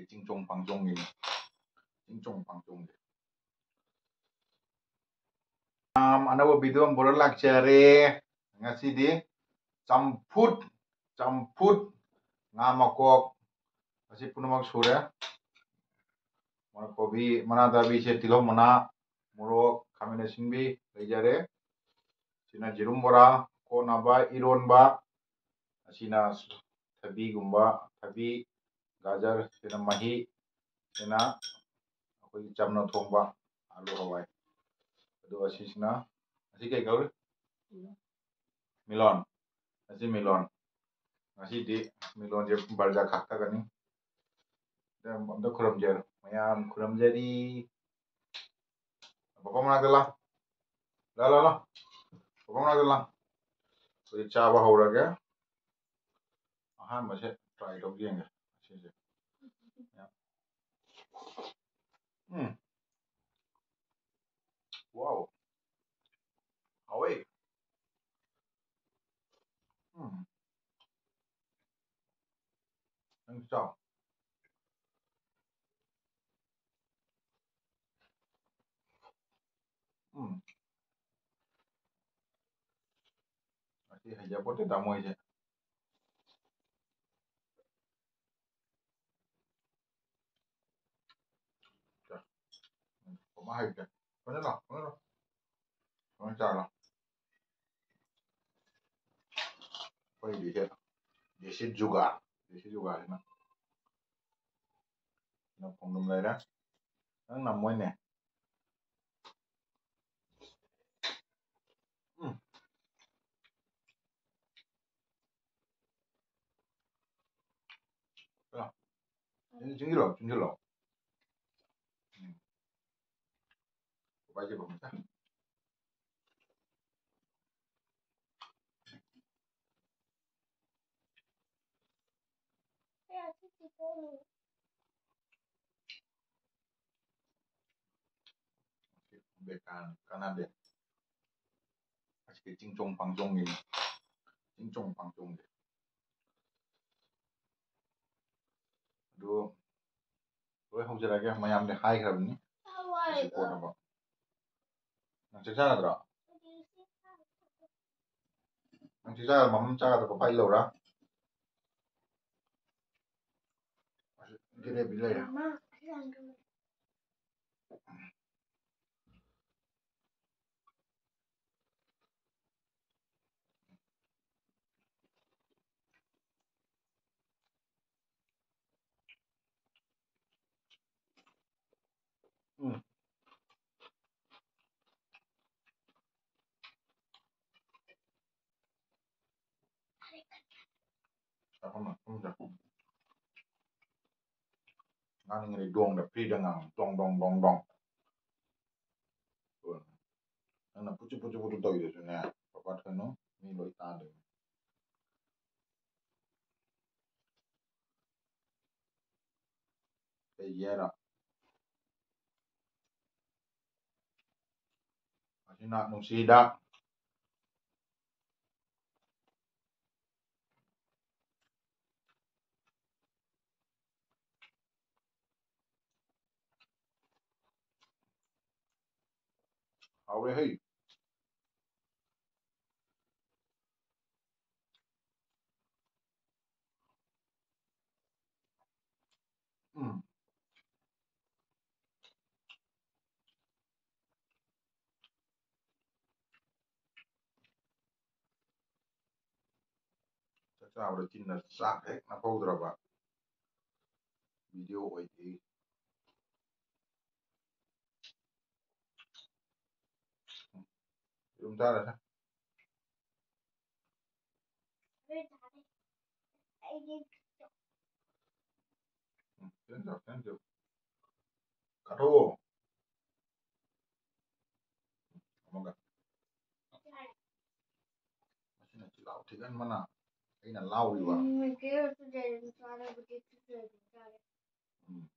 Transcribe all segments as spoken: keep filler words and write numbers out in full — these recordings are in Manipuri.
ꯆꯤꯡꯆꯣꯡ ꯄꯥꯡꯆꯣꯡꯒꯤ, ꯆꯤꯡꯆꯣꯡ ꯄꯥꯡꯆꯣꯡꯒꯤ꯫ ꯌꯥꯝ ꯑꯅꯧꯕ video ꯑꯃ ꯄꯨꯔ ꯂꯥꯛꯆꯔꯦ꯫ ꯉꯁꯤꯗꯤ ꯆꯝꯐꯨꯠ, ꯆꯝꯐꯨꯠ, ꯉꯥ ꯃꯀꯣꯛ, ꯑꯁꯤ ꯄꯨꯝꯅꯃꯛ ꯁꯨꯔꯦ꯫ ꯃꯣꯔꯣꯛ, ꯀꯣꯕꯤ, ꯃꯅꯥ ꯗꯥꯕꯤꯁꯦ, ꯇꯤꯜꯍꯧ ꯃꯅꯥ, ꯃꯣꯔꯣꯛ, ꯈꯥꯃꯦꯟ ꯑꯁꯤꯟꯕꯤ ꯂꯩꯖꯔꯦ꯫ ꯁꯤꯅ ꯌꯦꯔꯨꯝ ꯕꯣꯔꯥ, ꯀꯣꯠꯅꯕ, ꯏꯔꯣꯟꯕ꯫ ꯑꯁꯤꯅ ꯊꯕꯤꯒꯨꯝꯕ, ꯊꯕꯤ, ꯒꯥꯖꯔ, ꯁꯤꯅ ꯃꯍꯤ, ꯁꯤꯅ ꯑꯩꯈꯣꯏꯒꯤ ꯆꯝꯅ ꯊꯣꯡꯕ ꯑꯥꯂꯨ ꯍꯋꯥꯏ꯫ ꯑꯗꯨꯒ ꯁꯤꯁꯤꯅ, ꯑꯁꯤ ꯀꯩ ꯀꯧꯏ? ꯃꯤꯂꯣꯟ꯫ ꯑꯁꯤ ꯃꯤꯂꯣꯟ꯫ ꯉꯁꯤꯗꯤ ꯃꯤꯂꯣꯟꯁꯦ ꯕꯔꯖꯥ ꯈꯥꯛꯊꯒꯅꯤ꯫ ꯑꯝꯇ ꯈꯨꯔꯨꯝꯖꯔꯣ꯫ ꯃꯌꯥꯝ ꯈꯨꯔꯨꯝꯖꯔꯤ꯫ ꯄꯥꯄꯥ ꯃꯅꯥꯛꯇ ꯂꯥ꯫ ꯂꯥ, ꯂꯥ, ꯂꯥ꯫ ꯄꯥꯄꯥ ꯃꯅꯥꯛꯇ ꯂꯥ꯫ ꯍꯧꯖꯤꯛ ꯆꯥꯕ ꯍꯧꯔꯒꯦ꯫ ꯑꯍꯥꯟꯕꯁꯦ try ꯇꯧ ꯌꯦꯡꯒꯦ꯫ ꯁꯤꯁꯦ꯫ ꯎꯝ꯫ Wow꯫ ꯍꯥꯎꯋꯦ꯫ ꯎꯝ꯫ ꯅꯪ ꯆꯥꯎ꯫ ꯎꯝ꯫ ꯑꯁꯤ ꯍꯩꯖꯄꯣꯠꯇꯦ ꯇꯥꯃꯣ ꯑꯩꯁꯦ꯫ ꯀꯃꯥꯏ ꯍꯩꯇꯦ? ꯀꯃꯥꯏ ꯂꯥꯛ? ꯀꯃꯥꯏ ꯂꯥꯛ? ꯀꯃꯥꯏ ꯆꯥꯔꯣ? ꯑꯩꯈꯣꯏꯒꯤꯁꯦ ꯗꯦꯁꯤ ꯖꯨꯒꯥꯔ, ꯗꯦꯁꯤ ꯖꯨꯒꯥꯔꯁꯤꯅ꯫ ꯁꯤꯅ ꯈꯣꯡꯗ꯭ꯔꯨꯝ ꯂꯩꯔꯦ꯫ ꯅꯪ ꯅꯝꯃꯣꯏꯅꯦ꯫ ꯎꯝ꯫ ꯑ, ꯆꯤꯡꯁꯤꯜꯂꯣ, ꯆꯤꯡꯁꯤꯜꯂꯣ꯫ ꯎꯝ꯫ ꯎꯄꯥꯏ ꯂꯩꯇꯦ꯫ ꯕꯦꯀꯥꯔ, ꯀꯥꯟꯅꯗꯦ꯫ ꯑꯁꯤꯒꯤ ꯆꯤꯡꯆꯣꯡ ꯄꯥꯡꯆꯣꯡꯒꯤ, ꯆꯤꯡꯆꯣꯡ ꯄꯥꯡꯆꯣꯡꯒꯤ꯫ ꯑꯗꯨ ꯂꯣꯏ ꯍꯧꯖꯔꯛꯑꯒꯦ, ꯃꯌꯥꯝꯗꯤ ꯍꯥꯏꯈ꯭ꯔꯕꯅꯤ꯫ ꯉꯁꯤ ꯀꯣꯟꯅꯕ꯫ ꯅꯪ ꯆꯥꯛ ꯆꯥꯒꯗ꯭ꯔꯣ? ꯅꯪ ꯆꯥꯛ ꯆꯥꯒꯗ꯭ꯔꯣ? ꯃꯃꯝ ꯆꯥꯒꯗ꯭ꯔꯣ? ꯄꯄꯥ ꯂꯧꯔꯥ? ꯖꯤꯂꯦꯕꯤ ꯂꯩꯔꯦ꯫ ꯎꯝ꯫ ꯆꯥꯐꯝ ꯂꯥꯛꯐꯝꯗ ꯉꯥꯡꯅꯤꯡꯉꯗꯤ ꯗꯣꯡꯗ ꯐ꯭ꯔꯤꯗ ꯉꯥꯡꯉꯨ꯫ ꯗꯣꯡ, ꯗꯣꯡ, ꯗꯣꯡ, ꯗꯣꯡ꯫ ꯅꯪꯅ ꯄꯨꯆꯨ, ꯄꯨꯆꯨ, ꯄꯨꯆꯨ ꯇꯧꯔꯤꯗꯨꯁꯨꯅꯦ, ꯄꯄꯥ ꯊꯣꯏꯅꯨ, ꯃꯤ ꯂꯣꯏ ꯇꯥꯗꯣꯏꯅꯦ꯫ ꯀꯩꯒꯤ ꯍꯥꯏꯔꯣ? ꯑꯁꯤꯅ ꯅꯨꯡꯁꯤꯗ꯫ ꯍꯥꯎꯔꯦ ꯍꯩ꯫ ꯎꯝ꯫ ꯆꯥꯛ ꯆꯥꯕꯗ ꯆꯤꯟꯅ ꯆꯥꯛ ꯍꯦꯛ ꯅꯞꯍꯧꯗ꯭ꯔꯕ video ꯑꯣꯏꯗꯦ꯫ ꯌꯦꯔꯨꯝ ꯆꯥꯔꯁꯦ꯫ ꯎꯝ, ꯈꯤꯇꯪ ꯆꯥꯎ, ꯈꯤꯇꯪ ꯆꯥꯎ꯫ ꯀꯥꯊꯣꯛꯑꯣ꯫ ꯑꯃꯒ꯫ ꯃꯁꯤꯅ ꯆꯤꯜꯍꯥꯎ ꯊꯤꯒꯟꯕꯅ ꯑꯩꯅ ꯂꯥꯎꯔꯤꯕ꯫ ꯎꯝ, ꯃꯤꯁꯇꯔ ꯁꯨꯖꯦꯟ ꯆꯥꯔꯕꯗꯤ ꯁꯨꯖꯦꯟ ꯆꯥꯔꯦ꯫ ꯎꯝ꯫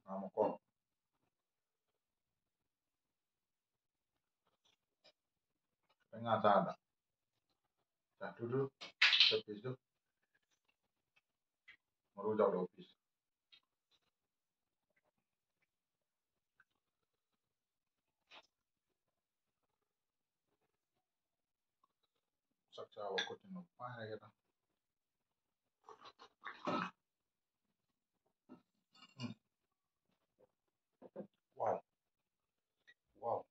ꯉꯥ ꯃꯀꯣꯛ꯫ ꯉꯥ ꯆꯥꯗ꯫ ꯆꯥꯇ꯭ꯔꯨꯗꯨ, ꯆꯠꯄꯤꯁꯨ꯫ ꯃꯔꯨ ꯌꯥꯎꯗꯕ ꯄꯤꯁ꯫ ꯆꯥꯛ ꯆꯥꯕ ꯈꯨꯠꯇꯨꯅ ꯄꯥꯏꯔꯒꯦꯗ꯫ ꯎꯝ꯫ ꯋꯥꯎ꯫ ꯋꯥꯎ꯫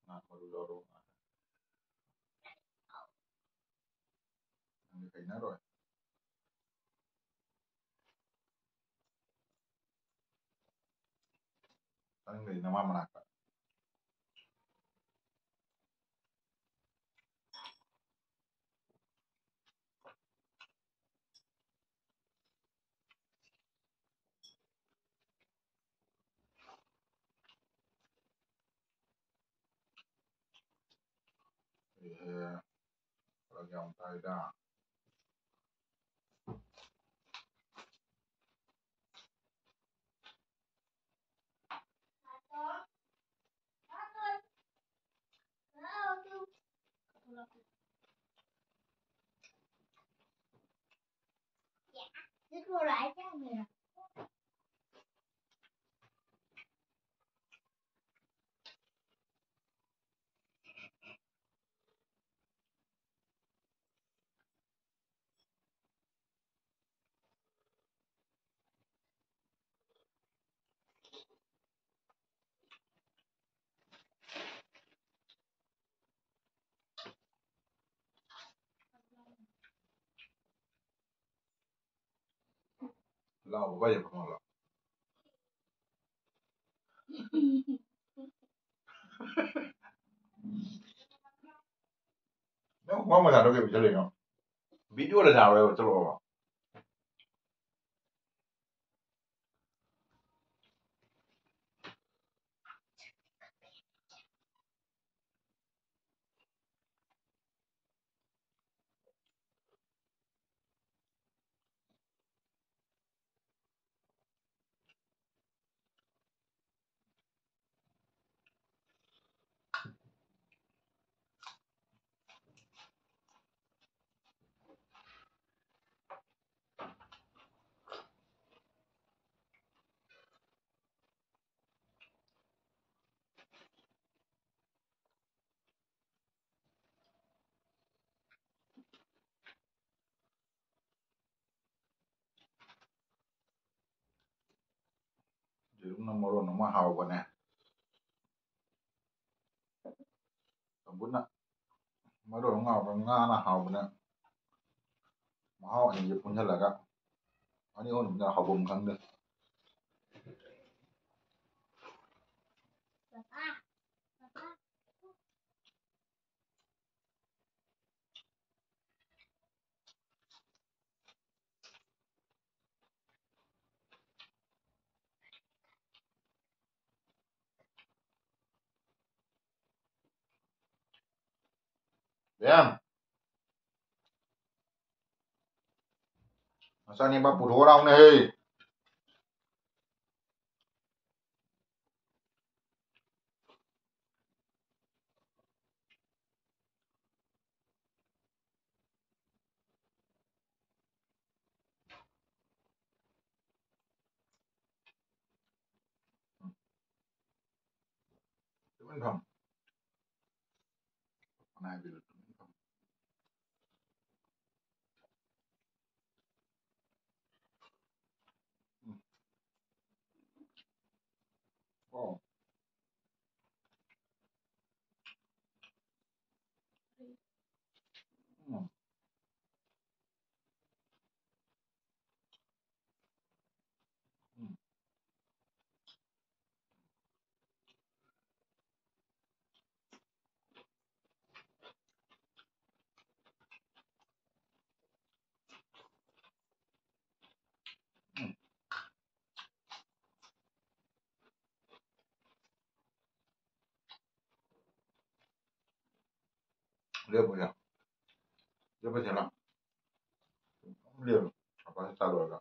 ꯉꯥ ꯃꯔꯨ ꯂꯧꯔꯣ꯫ ꯅꯪꯗꯤ ꯍꯩꯅꯔꯣꯏ꯫ ꯆꯪꯗ꯭ꯔꯗꯤ ꯅꯃꯥ ꯃꯅꯥꯛꯇ꯫ ꯏꯍꯦ, ꯐꯔꯛ ꯌꯥꯝ ꯇꯥꯏꯗ꯫ ꯂꯥꯎꯕ ꯀꯥꯏꯗ ꯐꯪꯉꯕ? ꯅꯪ ꯈꯣꯡꯒ꯭ꯔꯥꯎ ꯃꯆꯥꯗꯣ ꯀꯩ ꯄꯤꯁꯜꯂꯤꯅꯣ? ꯚꯤꯗꯤꯑꯣꯗ ꯊꯥꯔꯣꯏꯕ, ꯆꯠꯂꯣꯕ꯫ ꯃꯔꯣꯟ ꯑꯃ ꯍꯥꯎꯕꯅꯦ꯫ ꯆꯝꯐꯨꯠꯅ ꯃꯔꯣꯟ ꯑꯃ ꯍꯥꯎꯕ, ꯉꯥꯅ ꯍꯥꯎꯕꯅꯦ꯫ ꯃꯍꯥꯎ ꯑꯅꯤꯁꯦ ꯄꯨꯟꯁꯤꯜꯂꯒ ꯑꯅꯤ ꯑꯍꯨꯝ ꯍꯥꯎꯐꯝ ꯈꯪꯗꯦ꯫ ꯕꯦꯝ, ꯅꯆꯥꯅꯤꯄꯥ ꯄꯨꯊꯣꯛꯑ ꯂꯥꯎꯅꯦꯍꯦ꯫ ꯇꯨꯃꯤꯟ ꯐꯝ꯫ ꯅꯥꯏꯕꯤꯔꯣ, ꯇꯨꯃꯤꯟ ꯐꯝ꯫ ꯎꯝ꯫ ꯑꯣ꯫ ꯎꯝ꯫ ꯎꯝ꯫ ꯎꯝ꯫ ꯂꯦꯞꯄꯨꯁꯦ꯫ ꯂꯦꯞꯄꯁꯦ ꯂꯥꯎ꯫ ꯂꯦꯞꯄꯨ꯫ ꯑꯩꯈꯣꯏ ꯆꯥ ꯂꯣꯏꯔꯒ꯫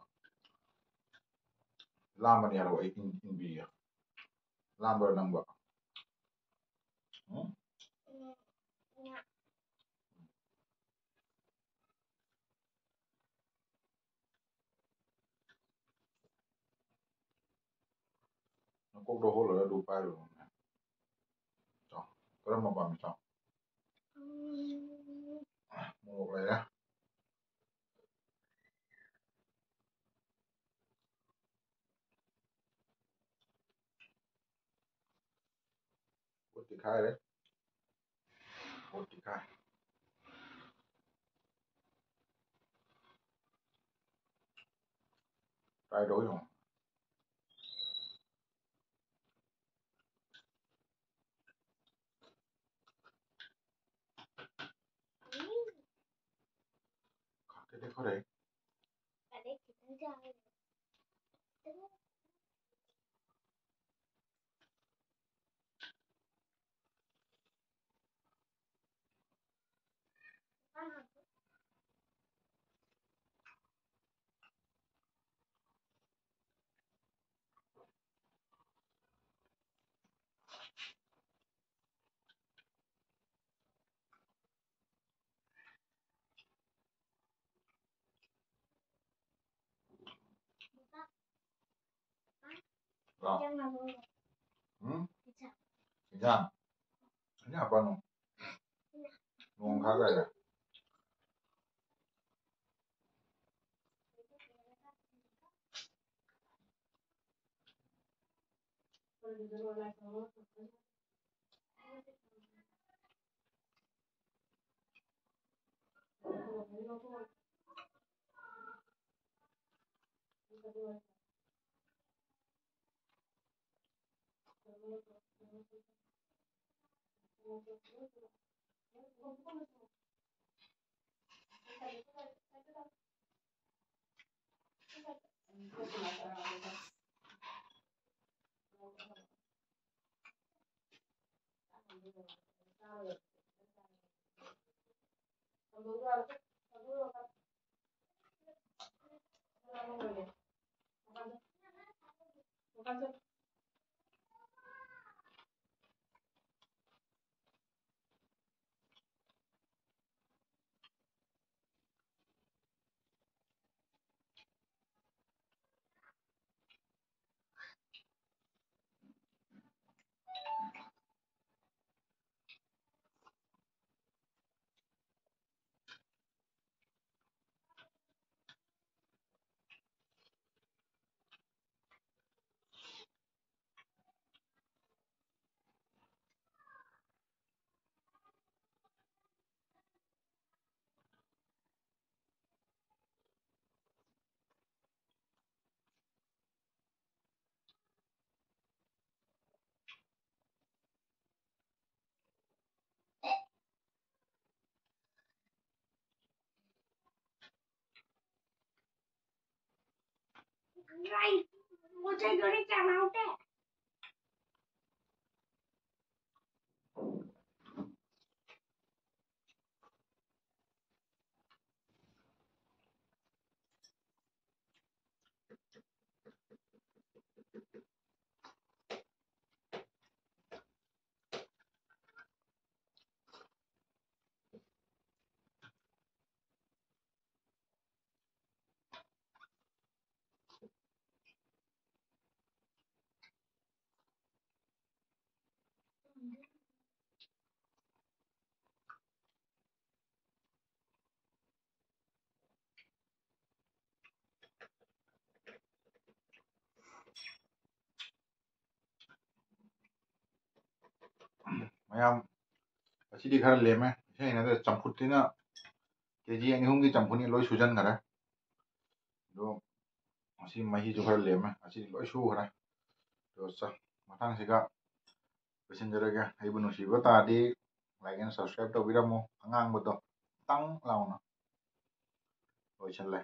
ꯂꯥꯝꯕꯅꯤ ꯍꯥꯏꯔꯛꯑꯣ, ꯑꯩ ꯏꯟ-, ꯏꯟꯕꯤꯒꯦ꯫ ꯂꯥꯝꯕ꯭ꯔꯥ ꯅꯪꯕꯣ? ꯎꯝ? ꯅꯀꯣꯛꯇꯣ ꯍꯣꯜꯂꯒ ꯑꯗꯨ ꯄꯥꯏꯔꯨꯔꯣꯅꯦ꯫ ꯆꯥꯎ꯫ ꯀꯔꯝꯕ ꯄꯥꯝꯃꯤ? ꯆꯥꯎ꯫ ꯃꯣꯔꯣꯛ ꯂꯩꯔꯦ꯫ ꯄꯣꯠꯇꯤ ꯈꯥꯏꯔꯦ꯫ ꯄꯣꯠꯇꯤ ꯈꯥꯏ꯫ Try ꯇꯧ ꯌꯦꯡꯉꯣ꯫ ꯈꯥꯛꯇꯦꯗ ꯈꯔ ꯍꯦꯛ꯫ ꯂꯥꯎ꯫ ꯎꯝ? ꯏꯟꯖꯥꯡ? ꯏꯟꯖꯥꯡ ꯍꯥꯞꯄꯅꯨ꯫ ꯅꯣꯡ ꯈꯥꯛ ꯂꯩꯔꯦ꯫ ꯄꯣꯠ ꯆꯩꯗꯣ ꯍꯦꯛ ꯆꯥꯝꯍꯧꯗꯦ꯫ ꯃꯌꯥꯝ, ꯉꯁꯤꯗꯤ ꯈꯔ ꯂꯦꯝꯃꯦ꯫ ꯏꯁꯩ ꯍꯩꯅꯗꯦ, ꯆꯝꯐꯨꯠꯁꯤꯅ ꯀꯦ ꯖꯤ ꯑꯅꯤ ꯑꯍꯨꯝꯒꯤ ꯆꯝꯐꯨꯠꯅꯤ, ꯂꯣꯏ ꯁꯨꯖꯟꯈꯔꯦ꯫ ꯑꯗꯣ ꯉꯁꯤ ꯃꯍꯤꯁꯨ ꯈꯔ ꯂꯦꯝꯃꯦ, ꯉꯁꯤꯗꯤ ꯂꯣꯏ ꯁꯨꯈ꯭ꯔꯦ꯫ ꯑꯗꯣ ꯆ-, ꯃꯊꯪꯁꯤꯒ ꯂꯣꯏꯁꯤꯟꯖꯔꯒꯦ꯫ ꯑꯩꯕꯨ ꯅꯨꯡꯁꯤꯕ ꯇꯥꯔꯗꯤ like and subscribe ꯇꯧꯕꯤꯔꯝꯃꯨ꯫ ꯑꯉꯥꯡꯕꯗꯣ ꯇꯪ ꯂꯥꯎꯅ ꯂꯣꯏꯁꯤꯜꯂꯦ꯫